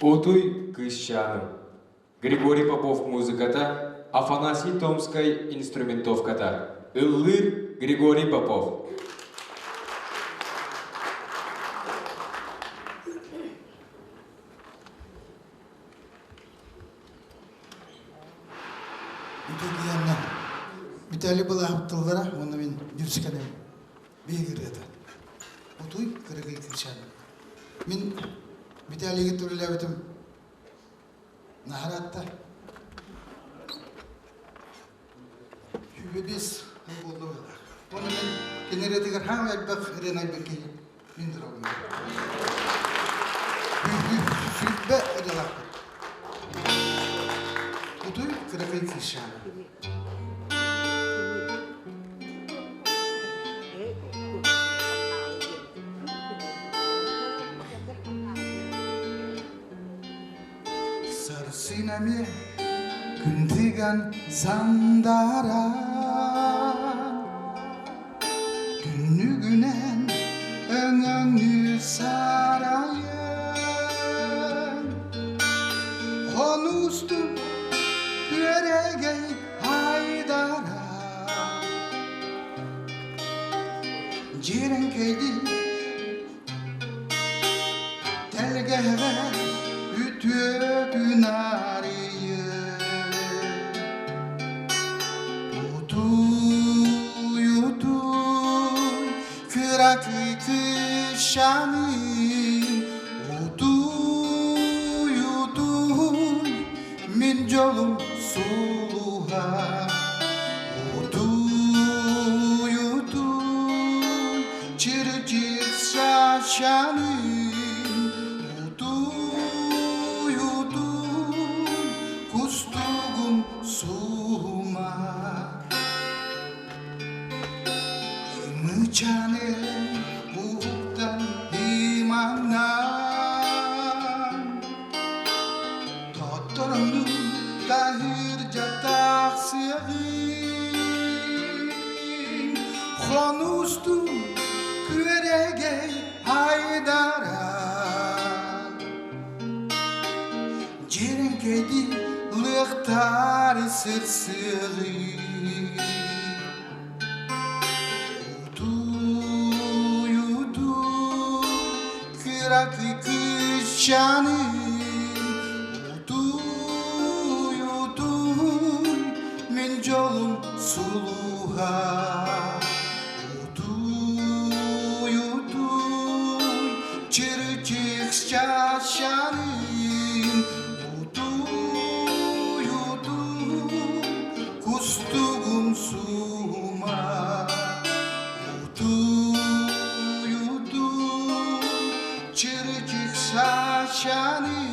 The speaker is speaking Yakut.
Утуй кыысчааным. Григорий Попов музыката, Афанасий Томскай инструментовката. Ыллыыр Григорий Попов. Үтүө Виталий Балахов тыллара уонна мин Дюрсканем биһиги ырыата. Утуй кыракый кыысчааным. Мин Виталийга төрүлээбитим наһараатта. 25 сыл буолла быһыылаах. Уонна мин кини ырыатыгар хаамай элбэх ырыаны айбыт киһи мин турабын. 120 ырыалаахпын. Утуй кыракый кыысчааным. Сарсынами күнтигэн сандаран Түннүгүнэн өҥөҥнүү сарайын Хонустун күөрэгэй айдара Дьиэрэҥкэйдии Тэлгэһэҕэ үтүө күн арыйыы Утуй, утуй, кыракый кыысчааным Утуй, утуй, мин дьолум сулуһа Утуй, утуй, чырычык сашаным Утуй, утуй, кустугум сума Ымычаны уһуктан иманнан Тотторонун таһырдьа тахсыаҕын Хонустун күөрэгэй айдаран Дьиэрэҥкэйдии лыахтаары сырсыаҕын Утуй, утуй, кыракый кыысчааным Утуй, утуй, мин дьолум сулуһа Утуй, утуй, чырычык чашаным Утуй, утуй, кустугум сума Утуй, утуй, чырычык сашаным.